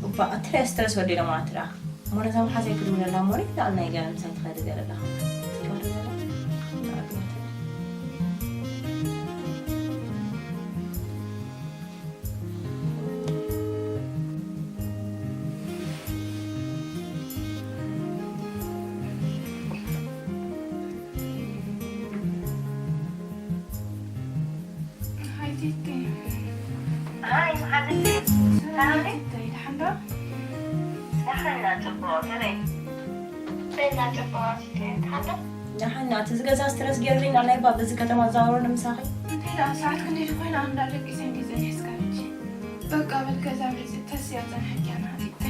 እባ፣ እትሪያ ስትረስ ወዲለ ማለት ትራ። እሞ ነዛ መሓዘይ ክድውለላ እሞ፣ ሪእ፣ ንዓል ናይ ገለ ምሳይ ትኸዲ ገለ ኣለኻ። ትባህል ዘላ። ሃይ ቲቲ። ሃይ መሓዘተይ። ሰላም ዲኺ? ቲቲ፣ ደሓን ዶ? ደሓን ኢና፣ ጽቡቕ። ከመይ? በላ ጽቡቕ ቲቲ፣ ደሓን ዶ? ደሓን ኢና። እቲ ዝገዛ ስትረስ ገይሩኒ፣ ናብ ናይ ባብ እዚ ከተማ ዝዛወሩ ንምሳኺ። እንታይ ደኣ፣ ሰዓት ክንደይ ኮይና? ኣንዳ ደቂሰ እንዲ ዘን ሒዝካ ልጂ። በቃ በል፣ ገዛ ብልጽ ተስያ ጸንሐኪ ኣና ቲቲ።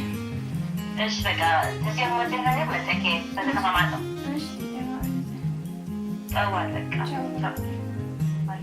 እሺ በቃ፣ ተስያ መጀመርያ መጸኬ፣ በተተኸማጠ። እሺ ቲቲ፣ ማለት። ጠዋል በቃ። ቻው። ቻው። ባይ።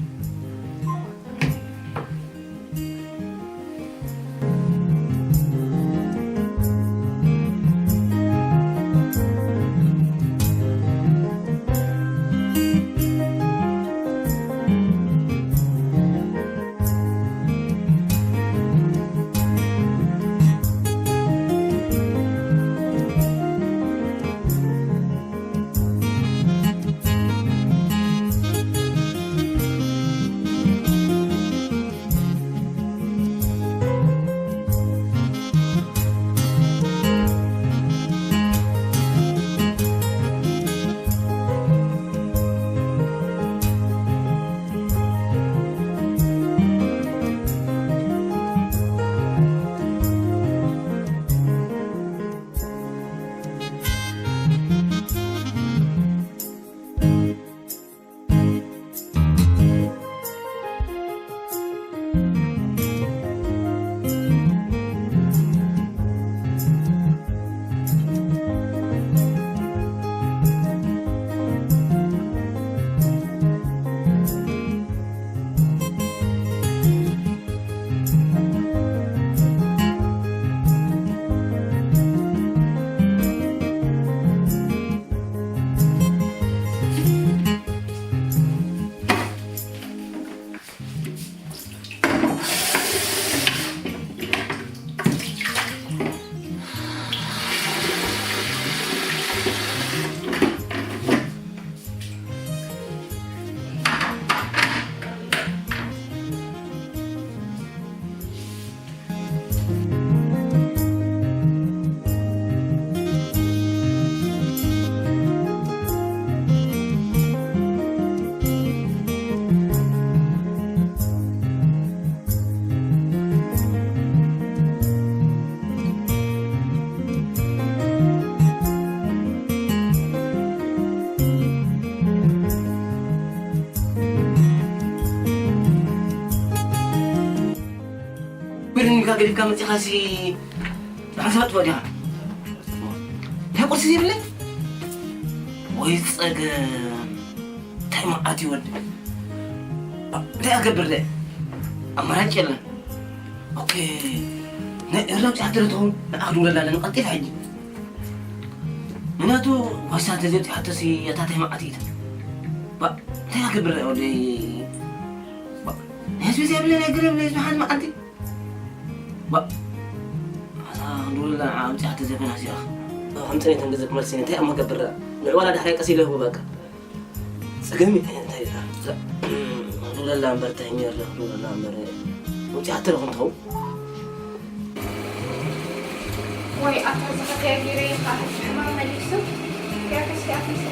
ብድንካ ገዲፍካ መፂኻሲ ንሓሳብ ትፈትያ። እንታይ ቁርሲ ዘይብለይ? ወይ ጸገም። እንታይ መዓት ይወድ? እንታይ ኣገብር ደ? ኣማራጭ የለን። ኦኬ። ናይ ኤርትራ ውፅእ ሓደረ ትኸውን ንኣኽዱ ወለላ ኣለና ቀልጢፍ ሕጂ። ምክንያቱ ዋሳ እንተዘይውፅእ ሓተሲ ኣታ እንታይ መዓት እዩ? ባ፣ እንታይ ኣገብር ደ ወደይ? ባ፣ ናይ ህዝቢ ዘይብለ ናይ ገለ ብለ ህዝቢ ሓደ መዓልቲ። ባ፣ ኣዛ ክንድውለላ ንዓ ኣምጺኣቶ ዘይኮይናስ ኢኻ። ኣብ ከምጽእ ነይተን ገንዘብ ክመልስ እየ። እንታይ እሞ ክገብር ደኣ? ንዕዋላ ዳሕራይ ቀስ ኢለ ይህቦ በቃ። ጸገም እዩ፣ እንታይ ደኣ? ክንድውለላ እምበር፣ እንታይ እሞ ይርለ ክንድውለላ እምበር። ኣምጺኣቶ ዶ ክንትኸውን? ወይ ኣታ ዝኸፍያ ገይረ ኢኻ ሕማም መሊሱ። ከያ ከስኪ ኣትሊሰ።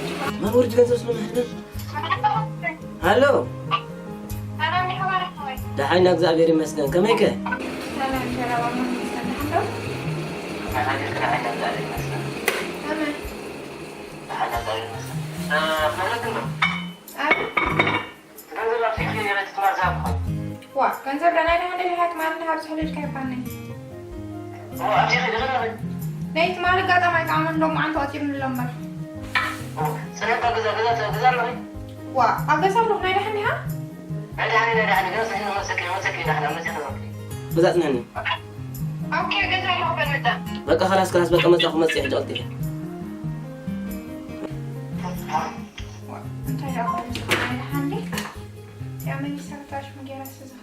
መን ወርጅ ገንዘብ ስለ መሕደር? ሃሎ። ሰላም ዲኻ ባርክ ወይ? ደሓን ኢና፣ እግዚኣብሔር ይመስገን። ከመይከ? ሰላም፣ ሰላም፣ ኣማን ይመስገን። ደሓን ዶ? ደሓን፣ ደሓን፣ ደሓን፣ እግዚኣብሔር ይመስገን። ከመይ? ደሓን፣ እግዚኣብሔር ይመስገን። እ፣ ክነግረኪ እንዶ። ኣቤት። ገንዘብ ኣብዚሐ ነይረ፣ እቲ ትማል ዝሃብኩኺ። ዋ፣ ገንዘብ ዶ ናይ ደሓን ደሊኻ ትማል እንዳ ኣብዚሐ ኢልካ ይባኒ። ኦ፣ ኣብዚሐ ዶ ዘለኺ? ናይ ትማል ኣጋጣሚ ኣይጠዓመን፣ ሎማዓንቲ ቆጺሩኒ ኣሎ እምበር። ኦ፣ ጽንሒ እባ ገዛ፣ ገዛ፣ ገዛ ኣለኺ? ዋ፣ ኣብ ገዛ ኣለኹ፣ ናይ ደሓን ዲኻ? ናይ ደሓን፣ ናይ ደሓን፣ ገዛ ጽንሒ ንመሰኪ፣ ንመሰኪ፣ ደሓን፣ ኣብ መጽእ ንመሰኪ። ገዛ ጽንሕኒ። ኦኬ፣ ገዛ ኣለኹ፣ በል መጣ። በቃ፣ ኸላስ፣ ኸላስ፣ በቃ፣ መጻኹ፣ መጽእ፣ ሕጂ ቀልጢፈ። ዋ፣ እንታይ ደኣ ኮይኑ፣ ናይ ደሓን ዲ? ያመኝ ሰርታሽ መጌራ ስዝኻ።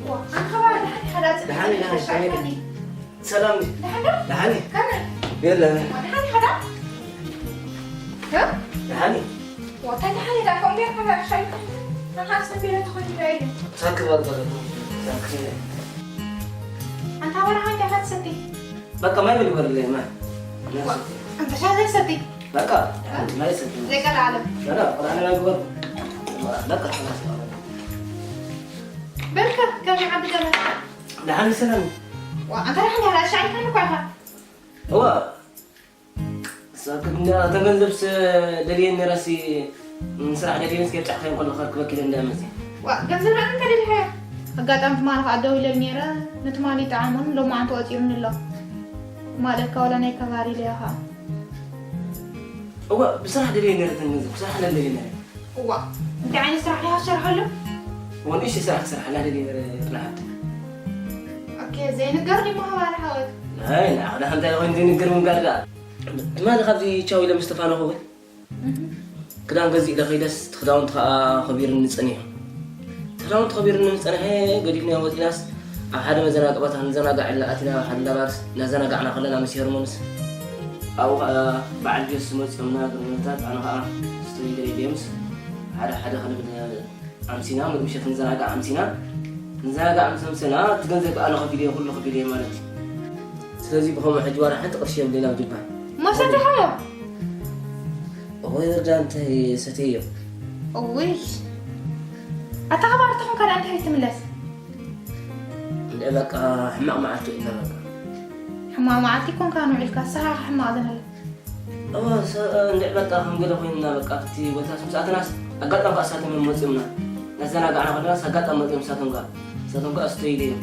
ዋ፣ ኣንታ ባር ደሓን ኢኻ? ደሓን፣ ደሓን፣ ደሓን። ሰላም ድዩ? ደሓን ዶ? ደሓን እዩ። ከመይ? የለን። ደሓን ኢኻ ዶ? እ? ደሓን እዩ። ወታ ደሓን እዩ። ዳኮ እምበር ከመይ ሻይ? ንሓር ሰቢለ ትኾን ይላይል። ሳክ በል በል። ሳክ። ኣንታ ወራ ሃንዳ ሃት ሰቲ። በቃ ማይ ብል ይበልልኝ፣ ማይ። ዋ፣ ኣንታ ሻይ ዘይሰቲ። በቃ፣ ማይ ሰቲ። ዘይቀልዓለም። ላ፣ ላ፣ ቁርኣን ማይ ግበር። በቃ፣ خلاص። በልካ፣ ከመይ ዓዲ ገለ? ደሓን ሰላም። ዋ፣ ኣንታ ደሓን ያላ ሻይ ካን እኮ ኢኻ። እዋ። እሳ ክብና፣ እታ ገንዘብስ ደልየን ነይረሲ፣ ንስራሕ ደልየንስ ጌርጫ ክኸይን ከሎ ከርክበኪ ኢለ እንዳመጽእ። ዋ፣ ገንዘብ ራእን ከደልሃያ። ኣጋጣሚ ትማሊ ከኣ ደው ኢለን ነይረ፣ ንትማሊ ጣዕሙን ሎማዓንቲ ወጺኡኒ ኣሎ። ማለካ ዋላ ናይ ከባሪ ኢለያ ከኣ። እዋ፣ ብስራሕ ደልየን ነይረ እተን ገንዘብ፣ ክሰርሓለን ደልየ ነይረ። እዋ፣ እንታይ ዓይነት ስራሕ ዲኻ ትሰርሓሉ? እዋ፣ ንእሽተይ ስራሕ ክሰርሓላ ደልየ ነይረ፣ ርናሓት። ኦኬ፣ ዘይንገር ድዩ ምሃባና ሓወት? ኣይ፣ ንዓኻ ደኣ እንታይ ኮይኑ ዘይንገር ምንጋር ደኣ? ትማሊ ካብዚ ቻው ኢለ ምስ ተፋነኹ እውን እህ። ክዳን ገዚእ ኢለ ከይደስ፣ እቲ ክዳውንቲ ከኣ ከቢሩኒ ጸኒሑ። እቲ ክዳውንቲ ከቢሩኒ ምስ ጸንሐ፣ ገዲፍናዮ ወጺናስ፣ ኣብ ሓደ መዘናግዒ ቦታ ክንዘናጋዕ ኢልና ኣቲና፣ ሓደ እንዳ ባርስ እናዘናጋዕና ከለና ምስ ሄርሞንስ፣ ኣብኡ ከኣ በዓል ጆስ መጺኦምና፣ ግርምታት፣ ኣነ ከኣ ስቶይ ኢለ ኢለ ምስ ሓደ ሓደ ክንብል ኣምሲና፣ ምግቢ ምሸት ክንዘናጋዕ ኣምሲና። ክንዘናጋዕ ምስ ኣምሰና፣ እቲ ገንዘብ ኣነ ከፊለዮ፣ ኩሉ ከፊለዮ ማለት እዩ። ስለዚ ብኸምኡ ሕጂ ዋላ ሓንቲ ቅርሺ የብለይን ኣብ ጅባ። እሞ ሰቲኻዮ? እወ፣ ወርዳ እንታይ ሰትየዮ? እውይ። ኣታ ኸባር ተኾንካ ደኣ እንታይ ትምለስ? እንደ በቃ ሕማቕ መዓልቲ ውዒልና በቃ። ሕማቕ መዓልቲ ኮንካ ንውዒልካ፣ ንስኻ ኢኻ ሕማቕ ዝነበረ። እወ፣ ሰ-፣ እንድዒ በቃ ከም ገለ ኮይንና በቃ ኣብቲ ቦታስ ምስ ኣተናስ ኣጋጣሚ ከኣ እሳቶም እዮም መጺኦምና። እናዘናጋዕና ከለናስ ኣጋጣሚ መጺኦም እሳቶም ከኣ። እሳቶም ከኣ ስተይ ኢለ እዮም።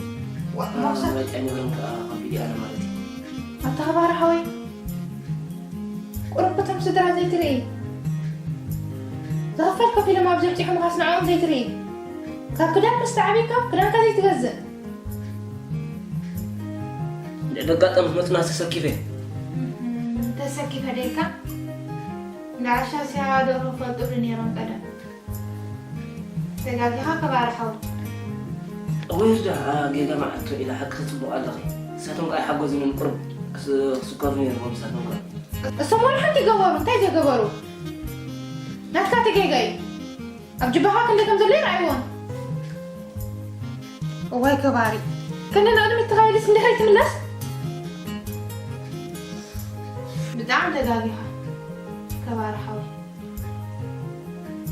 ዋ፣ እ፣ መውሰድ። መረጫ ኣይነበሮም ከኣ ከቢድ እዩ ኣነ ማለት እዩ። ኣታ ኸባር ሓወይ፣ ቁሩብ እቶም ስድራ ዘይትርኢ። ዝኸፈልኮ ፊልም ኣብ ዘብጺሖምኻስ ንዕኦም ዘይትርኢ። ካብ ክዳን ምስ ተዓቢድካ ክዳንካ ዘይትገዝእ። እንድዒ በጋጣሚ ክመጹና ተሰኪፈ። እም፣ ተሰኪፈ ደልካ? እንዳ ዓሻ ሲያ ደርሆ ፈልጡ ዶ ነይሮም ቀደም? ተጋጊኻ ከባርሓው። እወ ይርዳ ጌጋ መዓልቶ ኢላ ሓቂ ጽቡቕ ኣለኺ። ንሳቶም ከኣ ኣይሓገዙንን ቁሩብ ክስ- ክስከፉ ነይርዎም ንሳቶም ከኣ። እሶም ወላ ሓንቲ ይገበሩ እንታይ ዘይገበሩ ናትካ እቲ ጌጋ እዩ። ኣብ ጅባኻ ክንደይ ከም ዘሎ ይረኣይዎን። እዋይ ገባሪ ክንዲ ንቕድሚት ትኸይድስ ንድሕሪት ትምለስ። ብጣዕሚ ተጋጊኻ ከባሪ ሓወይ።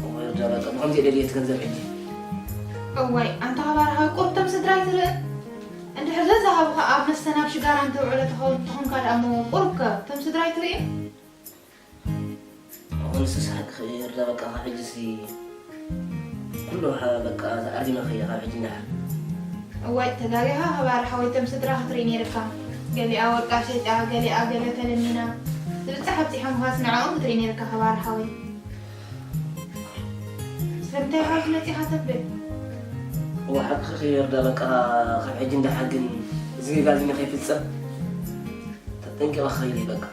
እወ ይርዳ በቃ ብኸምዚ እየ ደልየት ገንዘብ ሕጂ። እዋይ ኣንታ ከባሪ ሓወይ ቁርብ ቶም ስድራይ ትርኢ። እንድሕር ዘዝሃቡኻ ኣብ መስተ ናብ ሽጋራ እንተውዕሎ ተኾንካ ደኣ እሞ ቁሩብ ከ ቶም ስድራይ ትርኢ። ኣሁንስ ሳቅ ይርዳ በቃ ካብ ሕጂሲ ኩሉ በቃ ኣርዲመኺ እየ ካብ ሕጂ ንድሓር። እዋይ ተጋጊኻ ከባሪ ሓወይ ቶም ስድራ ክትርኢ ነይርካ። ገሊኣ ወርቃ ሸይጣ ገሊኣ ገለ ተለሚና። ዝብጻሕ ኣብጺሖምኻስ ንዕኦም ክትርኢ ነይርካ ከባሪ ሓወይ። ስለምንታይ ካብዚ መጺኻ ተብል? እወ ሓቅኺ ይርዳ በቃ ካብ ሕጂ ንድሓር ግን እዚ ጌጋ እዚ ንኸይፍጸም ተጠንቂቐ ክኸይድ እየ በቃ።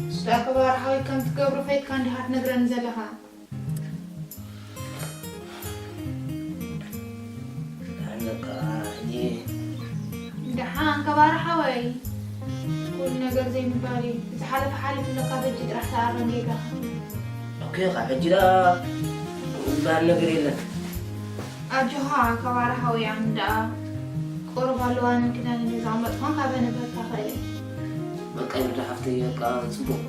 እሱ ደኣ ከባሪ ሓወይ ከም ትገብሮ ፈይድካ እንዲኻ ትነግረኒ ዘለኻ። ደሓን በቃ ሕጂ ደሓን ከባሪ ሓወይ ኩሉ ነገር ዘይምባል እዩ። ዝሓለፈ ሓሊፉ ኣሎ ካብ ሕጂ ጥራሕ ተኣረም ጌጋኻ። ኦኬ ካብ ሕጂ ደኣ ዝበሃል ነገር የለን። ኣጆኻ ከባሪ ሓወይ ኣነ ደኣ ቁሩብ ኣለዋንን ክዳንን እየ ዘቐመጥኩ ኮንካ በነበርካ ኽእል እየ። በቃ ይርዳ ሓፍተይ በቃ ጽቡቕ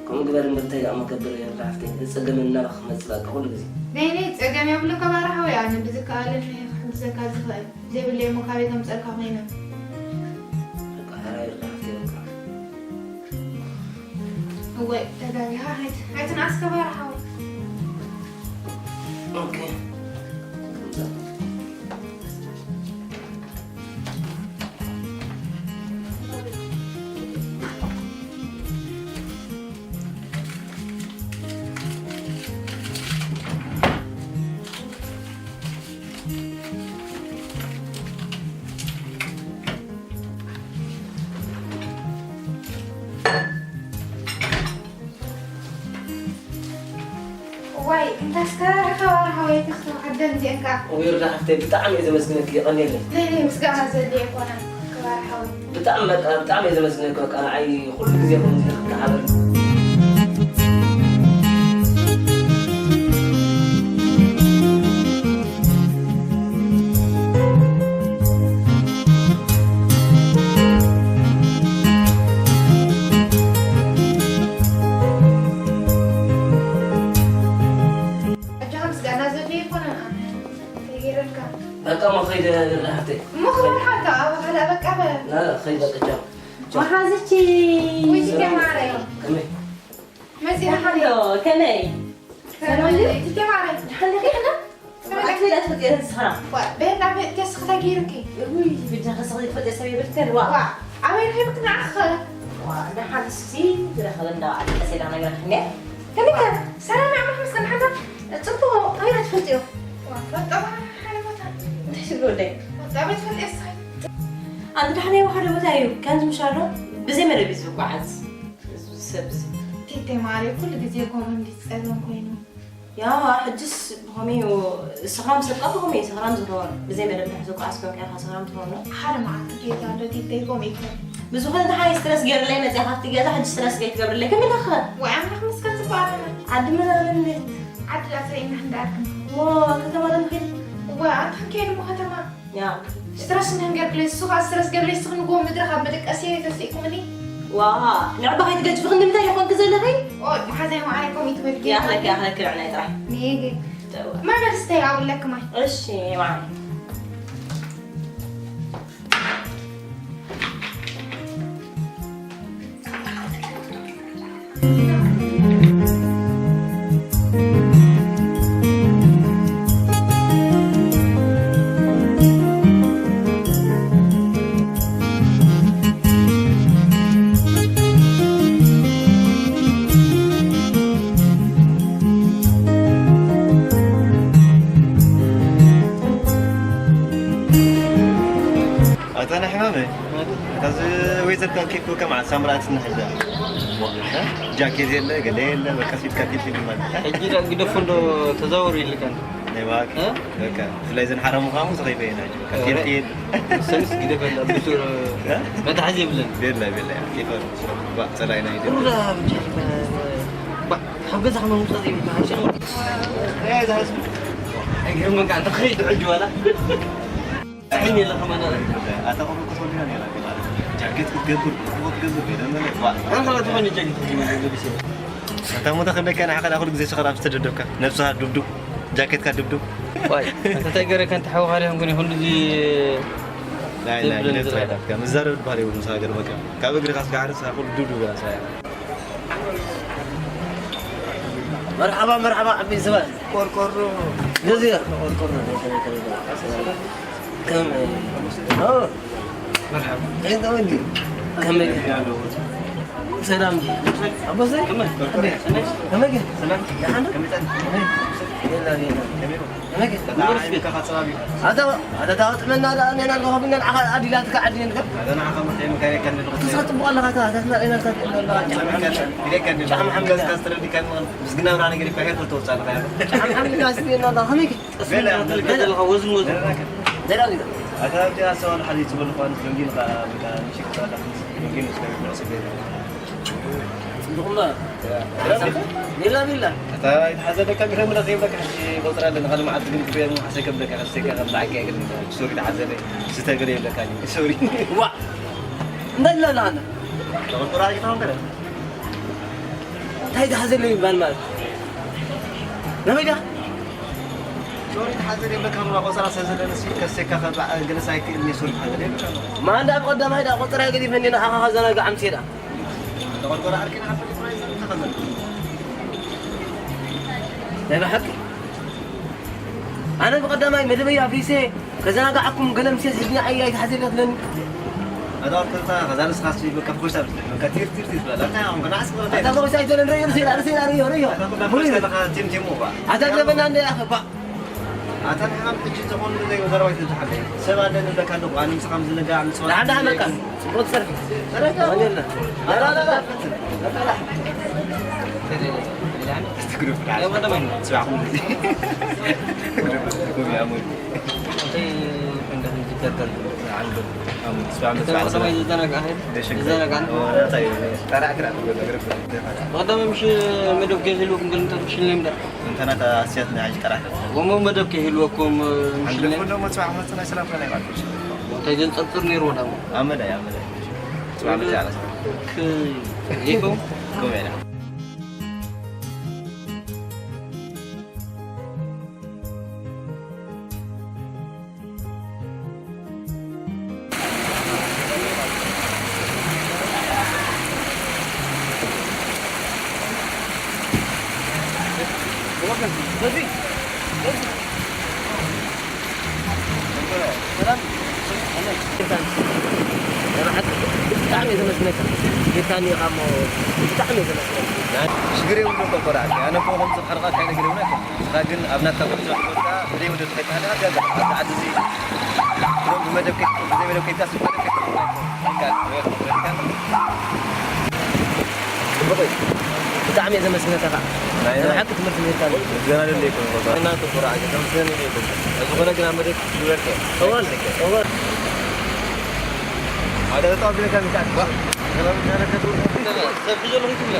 ከምኡ ግበር እምበር እንታይ ደኣ መገብር ይርዳ ሓፍተይ እቲ ጸገመን እናበኻ ክመጽእ በቃ ኩሉ ግዜ። ነይ ነይ ጸገም የብሉን ከባሪ ሓወይ ኣነ ብዝከኣለኒ እየ ክሕግዘካ ዝኽእል። ዘይብለይ እሞ ካበይ ከምጸልካ ኮይነ። በቃ ሕራይ ይርዳ ሓፍተይ በቃ። እወ ተጋጊኻ ኣይት ኣይትንኣስ ከባሪ ሓወይ። ኦኬ። እዋይ እንታስከ ከባሪ ሓወይ ተኽቶ ዓደን እዚአን ከዓ። እወ ይርዳ ሓፍተይ ብጣዕሚ እየ ዘመስግነኪ የቐንየለይ። ናይ ናይ ምስጋና ዘድልዮ ኣይኮነን ከባሪ ሓወይ። ብጣዕሚ በቃ ብጣዕሚ እየ ዘመስግነኪ በቃ ንዓይ ኩሉ ግዜ ከምዚ ክትሓበሪ። ኣጆኻ ምስጋና ዘድልዮ ኣይኮነን ኣነ ተገይረልካ። በቃ እሞ ኸይደ ንርዳ ሓፍተይ። እሞ ክበልሓልካ ኣብ ካልኣ በቃ በ። ላ ላ ኸይደ በቃ ቻው። መሓዝቺ። ወይ ቲቴ ማረይ። ከመይ? መፂና ሓንዶ ከመይ? ሰላም ድዩ? ቲቴ ማረይ። ሓንዶ ኺሕና? ኣትበላ ትፈልጥዮ ንስኻ። ዋ፣ በየና ቤት ከስኽታ ገይርኪ? ውይ፣ ብጃኻ ስኻ ትፈልጥዮ ሰብ የብልክን፣ ዋ። ዋ፣ ኣበይ ረኺብክ ንዓኺ? ዋ፣ ደሓን እስኪ ዝረኸበ እንዳበዓል ቀስ ኢላ ክነግረክን እየ። ከመይ ከ? ሰላም እያ፣ ኣምላኽ ይመስገን፣ ሓንሳብ ጽቡቕ፣ ኣበይ ኢኻ ትፈልጥዮ? ዋ፣ ፈልጦ ሓደ ቦታ። እንታይ ትብሊ ወደይ? ፈልጦ ኣበይ ትፈልጥዮ ንስኺ? ኣንተ ደሓን እየ፣ ሓደ ቦታ እዩ፣ ከምዚ ምሻሎ ብዘይ መደብ እዩ ዝጓዓዝ። እዚ ሰብ እዚ። ቲቴ ማሪ ኩሉ ግዜ እኮ እንዲ ጸገም ኮይኑ። ያዋ ሕጅስ ብኸመይ እዩ ሰኽራም ሰብካ ብኸመይ እዩ ሰኽራም ዝኸውን ብዘይ መደብ ምሕዝ እኮ ኣስበካ ኢኻ ሰኽራም ትኸውን። ሓደ መዓልቲ ጌጋ ኣሎ ቲቴ ከምኡ ይኮን። ብዝኾነ ደሓን ስትረስ ገይርለይ መፅያ ካብቲ ገዛ ሕጂ ስትረስ ከይትገብርለይ ከመይ ኢልካ ክኸ። ወይ ኣምላኽ መስገን ጽቡቕ ኣለና። ዓዲ መን ኣበይ እንዴት? ዓዲ ዳስረኢና ክንደኣርክና። ዎ ከተማ ዶ ንኸይድ? እወ ኣንታ ክንከይድ እሞ ከተማ። ያ። ስትረስ ንህንገር ግለስ እሱ ከዓ ስትረስ ገብረ ይስኽ ንጎ ምድሪ ካብ መደቀሲ ተስኢኩምኒ። ዋ ንዕባ ከይትገጅ ብክንዲ ምንታይ ይኾንክ ዘለኺ? ኦይ መሓዛይ ማዓረይ ከምኡ ይትበል። ያኽለክ ያኽለክ ልዕናይ ጥራሕ። ሜጌ። ማይ በልስተይ ኣብለክ ማይ። እሺ ማይ። ኣታ ናይ ሕማመይ ኣታ እዚ ወይዘር ካብ ኬፍ ከም ዓሳ ምርኣት ንሕዛ ጃኬት የለ ገለ የለ በቃ ሲልካ ኬፍ ይልማል። ሕጂ ዳ ግደፎ እንዶ ተዛወሩ ይልካል። እባክህ፣ እ? በቃ፣ ስለዚ ንሓረሙ ኻሙ ዝኸይበ ኢና። በቃ፣ ኧረ። ቴል ቴል። ሰንስ ግደፈላ፣ ብዙ እ? መትሓዚ የብለን። ቤላ፣ ቤላ፣ ቴፈር። ባ፣ ጸላይና እዩ። ቁሩዳ ብቻ፣ ባ፣ ካብ ገዛ ከመ ምውጻእ ዘይብልካ ሓይሽ። እ፣ እዛ ህዝቢ። ኣይገርመካ፣ እንተ ኸይድ ሕጂ ዋላ። ዓይን የለ ከማን ኣረ። ኣታ ቁሩብ ክትወድያ ነይራ፣ ግን ጃኬት ክትገብር፣ ቁሩብ ክትገብር፣ ገለ መለ፣ ዋ። ኣንተ ላ ትኾኒ ጃኬት ክትገብር፣ ለቢሰ። ኣታ ሞተ ክንደካ ንዓኻ ዳ ኩሉ ግዜ ሸኸራ ምስ ተደብደብካ፣ ነብስኻ ድብዱብ፣ ጃኬትካ ድብዱብ። ዋይ፣ ኣንተ እንታይ ገረካ፣ እንተ ሓወኻ ዲኹም ግን ይኹን እዚ ናይ፣ ናይ፣ ዝብል ናይ፣ ዝረዳ። ምዛረብ ድባል ይብሉ፣ ምሳ ገርመካ። ካብ እግርኻ እስከ ዓርስ፣ ኩሉ ድብዱብ እያ፣ ሳያ። መርሓባ፣ መርሓባ፣ ዓበይቲ ሰባት። ቆርቆሮ። ገዚኣ። ቆርቆሮ። ከመይ? ኦ። መርሓባ። እንታይ ወዲ? ከመይ? ሰላም። ኣቦሰይ? ከመይ? ከመይ? ከመይ? ሰላም። ደሓን ዶ? ከመይ? የላ፣ የላ። ከመይ? ኣታ፣ ኣታ፣ ኣታ፣ ጥዕና ደኣ፣ ኔና፣ ንዓኻ፣ ኣዲላትካ፣ ዓዲ፣ ኔንካ። ኣታ፣ ንዓኻ፣ መርሓባ፣ መካሪያ፣ ከንደ፣ ንኽትብል። ትስኻ፣ ጽቡቕ ኣለኻ፣ ኣታ፣ ኣታ፣ ኔና፣ ኣታ፣ ጥዕና ኣለኻ። ጫማ ሓምድ፣ ገዝካ፣ ዝተረዲካ፣ ምስግና፣ ብርሃን፣ ገዲፍካ፣ ሄር፣ ተወጻእ፣ ኣለኻ፣ ያ። ጫማ ሓምድ፣ ጋስ፣ ኔና፣ ኣታ፣ ከመይ? ገለ፣ ገለ፣ ገለ፣ ወዝን፣ ወዝን። ገለ፣ ገለ። ኣታ፣ ኣብቲ፣ ኣሰዋል፣ ሓሊት፣ ዝበሉ፣ ኳን፣ ደንጊን፣ ካ፣ ካ፣ ምሽክ፣ ካ፣ ደንጊን፣ ምስ፣ ደንጊን፣ ምስ፣ ጽቡቕ እምበር። ሜላ ሜላ። እታ ኣይትሓዘለካ፣ ግረምና ከይብለካ፣ ሕጂ ቆጽራ ኣለና፣ ካልእ መዓልቲ ግን ክሪኦ፣ መሓሰይ ከብለካ፣ ከስተካ፣ ከም ብዓቂ ኣይግርም፣ ሶሪ፣ ተሓዘለ፣ ስተ ገለ ይብለካ፣ ሶሪ። ዋ! እንታይ ኢላ ኣላ ኣነ? ተቆርቆራ ኣይተኸንከረ። እንታይ ተሓዘለ ይባል ማለት? ናበይ ዳ? ሶሪ፣ ተሓዘለ ይብለካ፣ ቆጽራ ስለ ዘለኒ፣ ከስተካ፣ ከም ገለ ሳይክል፣ ሶሪ፣ ተሓዘለ ይብለካ። ማንዳ፣ ኣብ ቀዳማይ ዳ ቆጽራ ገዲፈኒ፣ ንዓኻ ከዘናግዕ ኣምስየ ዳ። ናይ ብሓቂ። ኣነ ብቐዳማይ መደበይ ኣፍሪሰ ከዘናግዓኩም ገለ ምሴት ሕዝኒ ኣይ ኣይትሓዘለትለኒ። ኣታ ወርተታ፣ ከዛ ንስኻስ በቃ ብኮሽታ ብትብል፣ በቃ ቲር ቲር ቲር ትብል። ኣታ ኣሁን ከናዕስ ብለታ። ኣታ ብኮሽታ ኣይትበለን፣ ረዮ፣ ርሴላ፣ ርሴላ፣ ረዮ፣ ረዮ። ኣታ ኩላ ብሉይ። ኮሽታ ለኻ ቲም ቲም ዋ። ኣታ ገበና እንደ ኣኸባ። ኣታ ንሕና ሕጂ ዝኾኑ ዘይዘረባ ኣይትዝሓለ። ሰብ ኣለ ንብለካ ኣለኹ። ኣነ ምሳኻ ምዝንጋዕ ምጽዋዕ። ደሓን ደሓን በቃ። ጽቡቕ ጸርፊ። ጸረጋ። ወንጀል ነው። ላ፣ ላ፣ ላ፣ ላ። ትግርፍ ዳል። ጽባሕ ኩሉ ግዜ። ትርጉም ያሙን። እንታይ እንደዚህ ይደረጋል? አንዱ አሁን ጽባሕ ጽባሕ ከተማ ጽባሕ። ይዘናጋል። ደሽግ። ይዘናጋል። ኦ፣ ታ ይዘናጋል። ጠራዕ ግራ ትገዛ ግርፍ። ወዳመ ምሽ መደብ ገዝሉ ክንገል እንተ ትሽልም ዳ። እንተና ኣስያት ናይ ጠራዕ። ወሞ መደብ ከይህልወኩም፣ ምሽ ዓንዲ ለይ። ኩሉ መጽዋዕ መጽና ሰላም ከላይ ባልኩሽ። እንታይ ዘንጸርጽር ነይሩ ወዳሞ? ኣመዳ፣ ኣመዳ። ጽባሕ መጽ ያለ ሰው። ክ-፣ ይኸው። ኮሜዳ። ብጣዕሚ እየ ዘመስግነካ። ጌታኒ ኢኻ እሞ ብጣዕሚ እየ ዘመስግነካ። ሽግር የብሉን እኮ ቆልዓ። ኣነ እኮ ከምዚ ክሕርቐካ ኢለ ገለ እውን ኣይኮንኩን። ንስኻ ግን ኣብ ናትካ ጉዕዞ ክትወጽኣ ብዘይ መደብ ከይትሃድእ ኣብ ገዛ፣ ኣብዚ ዓዲ እዚ ብሎም ብመደብ ከይት-፣ ብዘይ መደብ ከይትካስ ብመደብ ከይትወጽእ ኣይኮነን። በቃ፣ ጽቡቕ እዩ። ብጣዕሚ እየ ዘመስግነካ ከዓ። ናይ፣ ናይ ናይ። ሓቂ ትምህርቲ ምሂርካኒ። ምስጋና ደልየ ኣይኮነን፣ ቆልዓ። እና ጥቁር ዓገ፣ ተመስገን ኢለ ኣይኮንኩን። ዝኾነ ግን ኣብ መደብ ክግበርካ እየ። እወ፣ እወ። ሓደ ጠዋት ብለካ ምሳዕ። ዋ። ሰላም፣ ሰላም፣ ሰላም። ሰብ ዘለኹም ትብለ።